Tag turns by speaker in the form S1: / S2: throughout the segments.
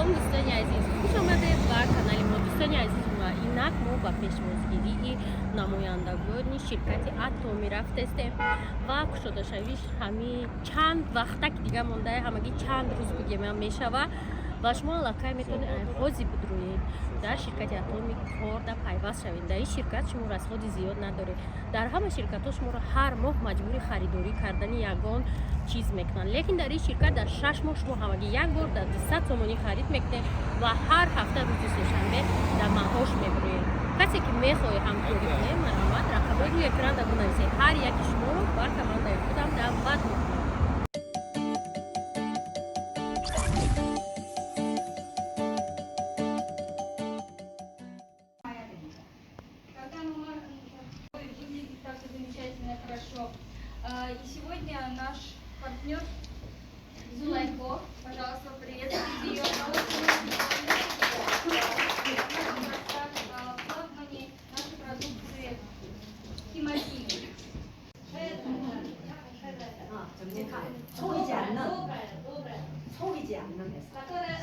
S1: Салом, дӯстони азиз, хуш омадед ба канали мо. Дӯстони азиз, ва инак мо ба пешвозгирии намояндагони ширкати Атоми рафтестем ва кушодашавиш ҳами чанд вақтак дига монда, ҳамагӣ чанд рӯз бигемам мешава ва шумо аллакай метавонед ҳозир бидроед, дар ширкати Атоми корда пайваст шавед. Дар ин ширкат шумо расходи зиёд надоред. Дар ҳама ширкатҳо шуморо ҳар моҳ маҷбури харидорӣ кардани ягон чиз мекунанд, лекин дар ин ширкат дар 6 моҳ шумо ҳамагӣ як бор дар 200 сомонӣ харид мекунед ва ҳар ҳафта рӯзи сешанбе дар маош мебироед. Касе ки мехоҳед ҳамкорӣ кунед, марҳамат, рақамҳои рӯи экран дар бинависед. Ҳар яки шуморо ба командаи худам даъват мекунам.
S2: Когда мы выглядит так замечательно, хорошо. И сегодня наш партнер Зулайхо, пожалуйста, приветствуйте ее. Флагмане нашей продукции Химохимии.
S3: 속이지 않는 속이지 않는 회사.
S2: Которая,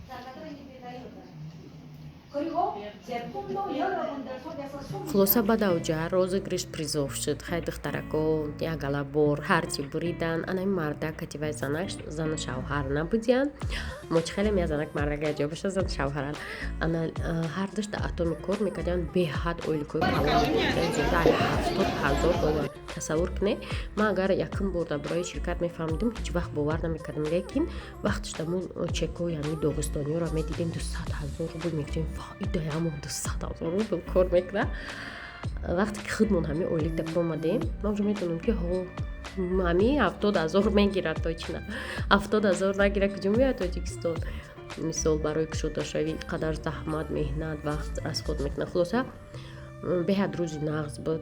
S2: да, которая не предает.
S3: 그리고 제품도 여러분들 속에서 속이지
S1: Хулоса, баъд авҷа розыгрыш призов шуд. Хай, духтарако як гала бор ҳарчи буридан. Анаи мардак кативаи занаш, зану шавҳар набудиян. Мо чи хеле я занак мардак яҷо боша, зану шавҳаран. Ана ҳардуш дар Атоми кор мекардиян, беҳад ойликои калон мегирифтан, зиёда 70 000 доллар. Тасаввур кунед, ман агар якум бор дар бораи ширкат мефаҳмидим, ҳеҷ вақт бовар намекардам, лекин вақташ дар мо чекҳои ҳамин доғистониёро медидем, 200 000 рубл, мегуфтем: «Ва, идаямон 200 000 рубл кор мекунад». Вақте ки худмон ҳамин ойлик дар омадем, ман уже медонам, ки ҳо, ҳамин 70 000 мегирад, точно 70 000 нагира, куҷо меояд Тоҷикистон? Мисол, барои кушодашавӣ қадар заҳмат, меҳнат, вақт расход мекунад. Хулоса, беҳад рӯзи нағз буд,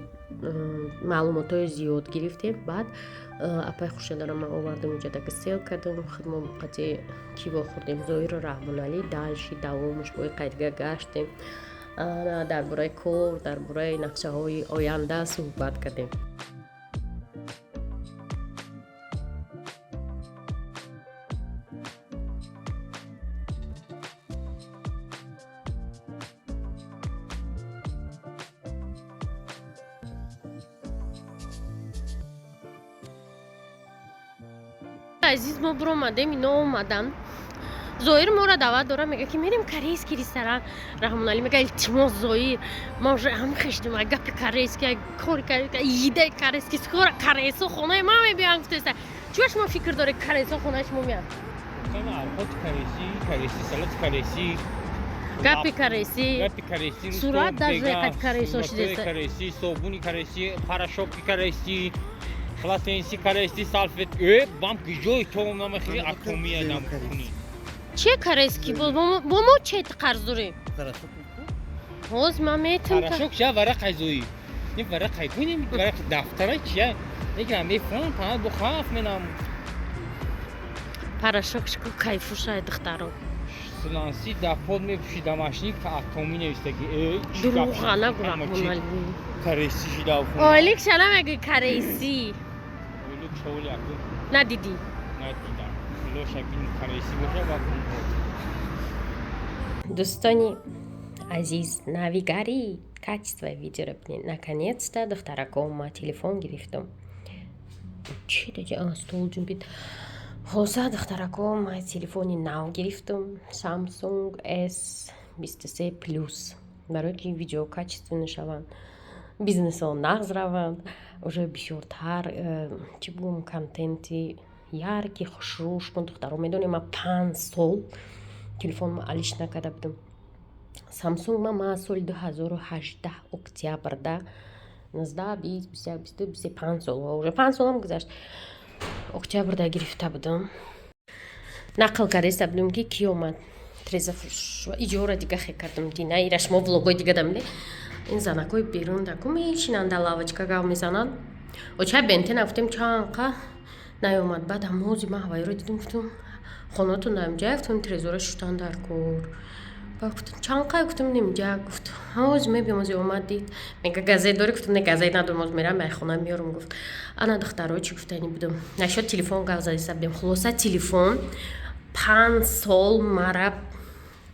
S1: маълумотҳои зиёд гирифтем. Баъд апай Хуршедаро ман овардам, инҷа сел кардам, худмо қати ки вохӯрдем, Зоиру Раҳмоналӣ. Дальше давомуш бои қайдга гаштем, дар бораи кор, дар бораи нақшаҳои оянда суҳбат кардем. Азиз, мо биромадем, ино омадан. Зоир моро даъват дора, мега, ки мерем корейский ресторан. Раҳмоналӣ мега: «Илтимос, Зоир, ма уже ҳам хештум гапи корейский, кори едаи корейский, скоро корейсо хонаи ма мебиён», гуфтеста. Чӣ шумо фикр доред, корейсо хонаи шумо меянд?
S4: Архот корейсӣ, корейсӣ, салати корейсӣ.
S1: Гапи корейсӣ.
S4: Гапи корейсӣ.
S1: Сурат даже қад корейсо шидеста.
S4: Корейсӣ, собуни корейсӣ, порошоки корейсӣ, полотенци корейсӣ, салфет э бам киҷои то намахели атомия намкунӣ.
S1: Че корейский? Бо мо че қарз дорем? Ҳоз ман метам.
S4: Порошок чия, варақай зои не варақай кунем, варақ дафтара чия мегирам, мефурам, фақат бо хаф менам.
S1: Порошок шку кайфушай, духтаро.
S4: Силанси дар под мепӯши, домашний атомӣ навистаги э.
S1: Дурӯға нагу, Раҳмоналӣ.
S4: Корейсӣ шида.
S1: Ойлик шана мегӯи корейсӣ.
S4: Ойлик шоли аку.
S1: Надидӣ?
S4: Надидам, лоша бин, корейсӣ боша ба.
S1: Дӯстони азиз, навигари качество видеоро бинед. Наконец-то, духтарако, ма телефон гирифтам. Чи даҷа стол ҷунбид. Хулоса, духтарако, ма телефони нав гирифтам, Samsung S 23 плюс, барое ки видео качественно шаванд, бизнесо нағз раванд, уже бисёртар чӣ бигӯм, контенти яркий, хушрӯ. Шумо, духтаро, медонем, ман 5 сол телефонма алиш накарда будам. Самсунг ма соли 2018 октябрда, 19, 20, 21, 22, 23, 5 сол, уже 5 солам гузашт, октябрда гирифта будам. Нақл кардаиста будем, ки кӣ омад треза иҷора дига хе кардам. Дина ира шумо влогои дига дамиле, ин занакҳои берун даку мешинанд, дар лавочка гав мезананд. Очай бентена гуфтем, чанқа наёмад. Баъд ҳамози ман ҳавайро дидум, гуфтум: «Хонатон наимҷа?» Гуфтум: «Трезора шуштан дар кор». Баъд гуфтум: «Чанқа?» Гуфтум: «Нимҷа». Гуфт: «Ҳози мебиём». Ози омад, дид, мега: «Газет дорӣ?» Гуфтум: «Не, газет надорам, оз мерам майхона меёрам», гуфт. Ана, духтаро, чӣ гуфтани будум? Насчёт телефон гав задиста будем. Хулоса, телефон 5 сол мара,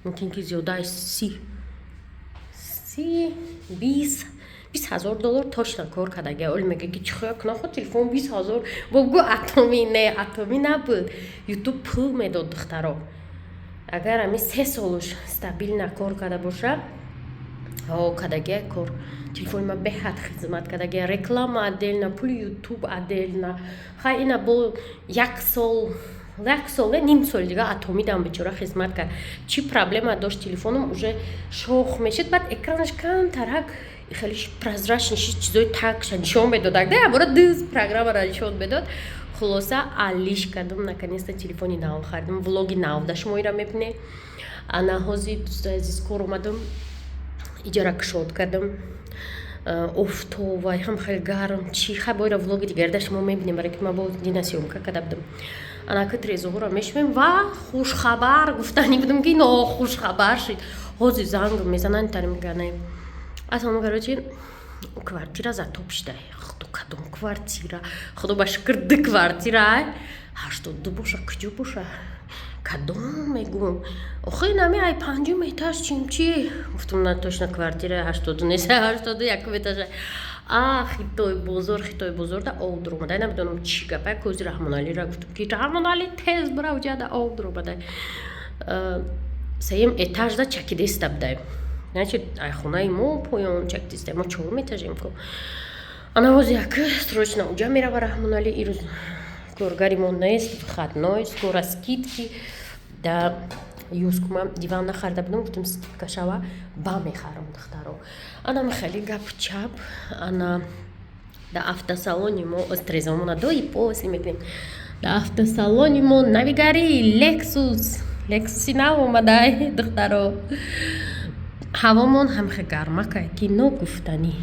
S1: мумкин ки зиёдаи 30, 20 ҳазор доллар точно кор кардагия. Оли мега, ки чихоя кунам хо телефон 20 000 бо гу атомӣ не, атомӣ набуд, Ютуб пул медод. Духтаро, агар ами 3 солуш стабильно кор карда боша, ҳо, кардагия кор. Телефони ма беҳад хизмат кардагия, реклама отдельно, пули Ютуб отдельно. Хай, ина бо як сол, як сол не, ним соли дига атомидам бечора хизмат кард. Чӣ проблема дошт телефоном? Уже шох мешид, баъд экранаш камтарак хеле прозрачный шид, чизои такша нишон медодак, да, ябора дыз программара нишон медод. Хулоса, алиш кардам, наконец-то телефони нав харидам. Влоги нав да шумо ира мебинед. Ана ҳозир, дӯстои азиз, кор омадам, иҷара кушод кардам. Офтоб ҳам хеле гарм чи. Хай, боира влоги дигар да шумо мебинем, барои ки ма бо дина съёмка карда будам. Анака трезоҳоро мешумем ва хушхабар гуфтанӣ будам, ки нохушхабар шид. Ҳозир занг мезананд, тари мегӯянд: «Ассалому, короче, квартира затоп шуда». Худо, кадом квартира? Худо ба шукр, ду квартира 82 боша, куҷо боша, кадом мегӯм? Охи, нами ай панҷум этаж чим чи? Гуфтам: «На, точно квартира 82 нест, 81-ум этажа». А Хитой бозор, Хитой бозорда об дуромада, намедонам чӣ гапа. Кози Раҳмоналира гуфтам, ки Раҳмонали, тез бирав, ҷада об дуромада, сеюм этажда чакидеста будай. Значит, ай хонаи мо поён чакидеста, мо чорум этажем ко. Ана ҳози як срочно уҷа мерава Раҳмонали. Ирӯз коргари мо нест, выходной, скоро скидки да юзкума. Диван нахарида будам, гуфтам, скидка шава, ба мехарам. Духтаро, анам хеле гапу чап. Ана да автосалони мо стрезомона дои поси мекунем. Да автосалони мо навигари Лексус, Лексуси нав омадай. Духтаро, ҳавомон ҳамхе гармакай, ки ногуфтанӣ.